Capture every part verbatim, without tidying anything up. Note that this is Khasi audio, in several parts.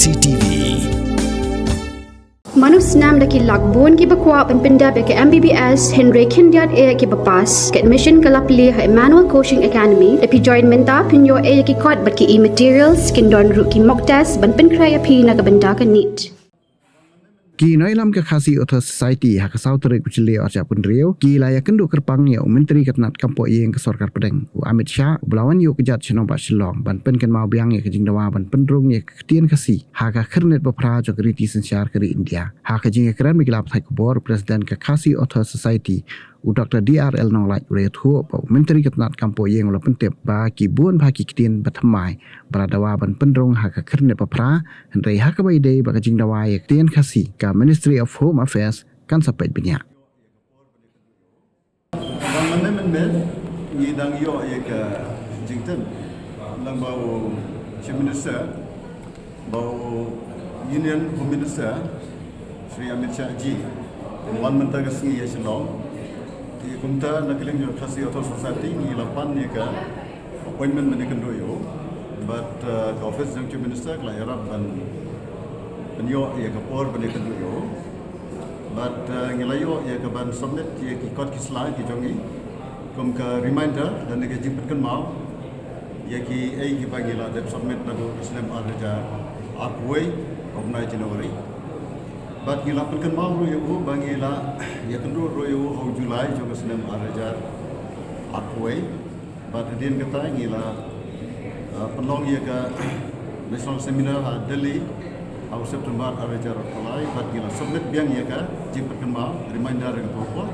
C T V. Mano snam da ki lak bun kiba kwah ban pyndep ïa ka M B B S hynrei khyndiat ïa kiba pass. Ka admission ka la plie ha Emmanuel Coaching Academy. Da phi join mynta phin ïoh ïa ki kot bad ki e-materials, kin don ruh ki mock test ban pynkhreh ïa phi na ka bynta ka NEET. Ki nongïalam ka Khasi Author Society ha ka saw tarik u Jylliew arhajar arphew hynriew ki la ïakynduh kyrpang ïa u Myntri ka tnat kam poh ïing ka sorkar pdeng u Amit Shah uba la wan ïuh kjat sha nongbah Shillong ban pynkynmaw biang ïa ka jingdawa ban pynrung ïa ka ktien Khasi ha ka khyrnit ba phra jong ka riti synshar ka ri India. Ha ka jingïakren bad ki lad pathai khubor, u President ka Khasi Author Society u Doctor D R L Nonglait u la ïathuh ba u Myntri ka tnat kam poh ïing u la pyntip ba ki bun bha ki ktien ba thymmai ba la dawa ban pynrung ha ka khyrnit ba phra, hynrei ha kaba ïadei bad ka jingdawa ïa ka ktien Khasi ka Ministry of Home Affairs kan sa peit bniah. Ba mynne mynne ngi dang ïoh ïa ka jingtip lang ba u Chief Minister, ba u Union Home Minister Shri Amit Shah ji wan mynta ka sngi ïa Shillong. Te kumta na ka liang jong ka Khasi Author Society ngi la pan ïa ka appointment ban ïakynduh ïa u. Bad uh, ka office jong Chief Minister ka la ïarap ban ban ïoh ïa ka por ban ïakynduh ïa u. Bad uh, ngi la ïoh ïa ka ban submit ïa ki kot ki sla ki jong ngi kum ka reminder lane ka jingpynkynmaw ïa kiei kiba ngi la dep submit naduh ka snem arhajar arphew wei ha u bnai January. Bad ngi la pynkynmaw ruh ïa u ba ngi la ïakynduh ruh ïa u ha u July jong ka snem arhajar arphew wei. Bad hadien kata ngi la uh, pynlong ïa ka national seminar ha Delhi ha u September arhajar arphew lai, bad ngi la submit biang ïa ka jingpynkynmaw reminder ïa ka por.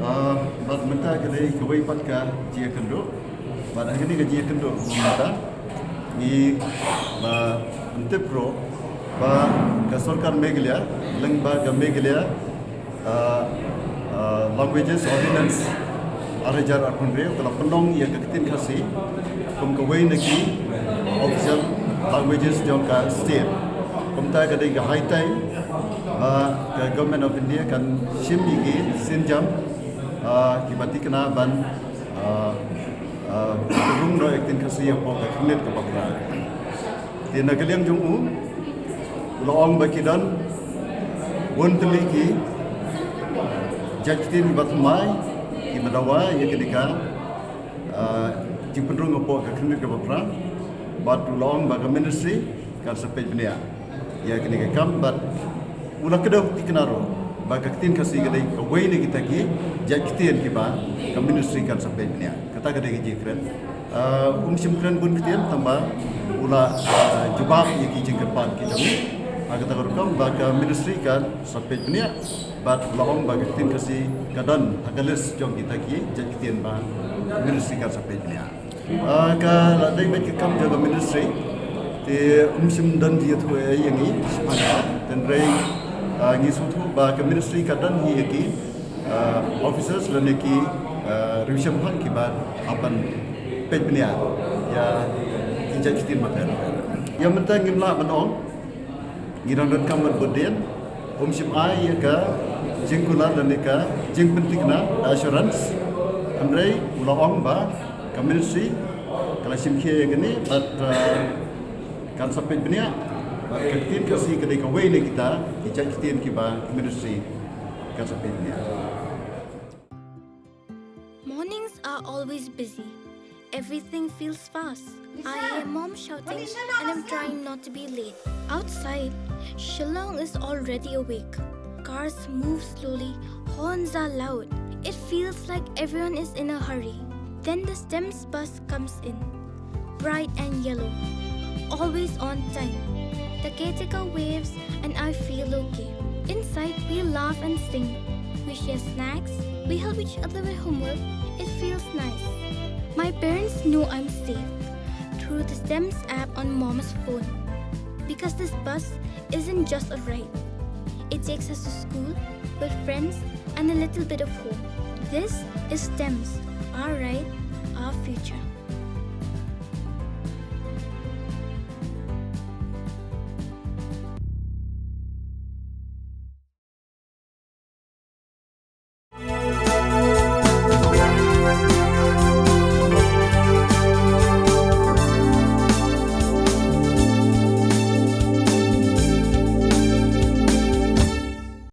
Uh, bad mynta ka dei kawei pat ka jingïakynduh. Bad ha kane ka jingïakynduh mynta ngi la pyntip ruh ba ka sorkar Meghalaya lyngba ka Meghalaya uh, uh, Languages Ordinance arhajar arphew hynriew ka la pynlong ïa ka ktien Khasi kum kawei na ki official languages jong ka state. Kumta ka dei ka high time ba ka Government of India kan shim ïa ki sienjam uh, kiba thikna ban uh, uh, rung noh ïa ka ktien Khasi hapoh ka khyrnit kaba phra. Te na ka liang jong u u la ong ba ki don bun tylli ki jait ktien kiba thymmai kiba dawa ïa kane ka uh, jingpynrung hapoh ka khyrnit kaba phra. Bad u la ong ba ka ministry kan sa peit bniah ïa kane ka kam bad u la kdew thikna ruh ba ka ktien Khasi ka dei kawei na kita ki jait ktien kiba ka ministry kan sa peit bniah. Kata ka dei ka jingkren. Uh, um shym kren bun ktien tangba u la uh, jubab ïa ki jingkyrpad ki jong ngi. Ha kata ka rukom ba ka ministry kan sa peit bniah bad u la ong ba ka ktien Khasi ka don ha ka list jong kita ki jait ktien ba ministry kan sa peit bniah. Uh, ka la dei beit ka kam jong ka ministry te um shym don jingïathuh ei ïa ngi. Hynrei uh, ngi sngewthuh ba ka ministry ka don hi ïa ki uh, officers lane ki uh, riewshemphang kiba hap ban peit bniah ïa ki jait ktien bapher bapher. Ïa mynta ngim lah ban ong, ngi dang donkam ban bud dien. Um shym ai ïa ka jingkular lane ka jingpynthikna, assurance. Hynrei u la ong ba ka ministry ka la shim khia ïa kane bad uh, kan sa peit bniah bad ka ktien Khasi ka dei kawei na kita ki jait ktien kiba ka ministry kan sa peit bniah. Mornings are always busy. Everything feels fast. I hear mom shouting and I'm trying not to be late. Outside, Shillong is already awake. Cars move slowly, horns are loud. It feels like everyone is in a hurry. Then the STEMS bus comes in. Bright and yellow. Always on time. The caretaker waves and I feel okay. Inside, we laugh and sing. We share snacks. We help each other with homework. It feels nice. My parents know I'm safe through the STEMS app on mom's phone. Because this bus isn't just a ride, it takes us to school, with friends, and a little bit of home. This is STEMS, our ride, our future.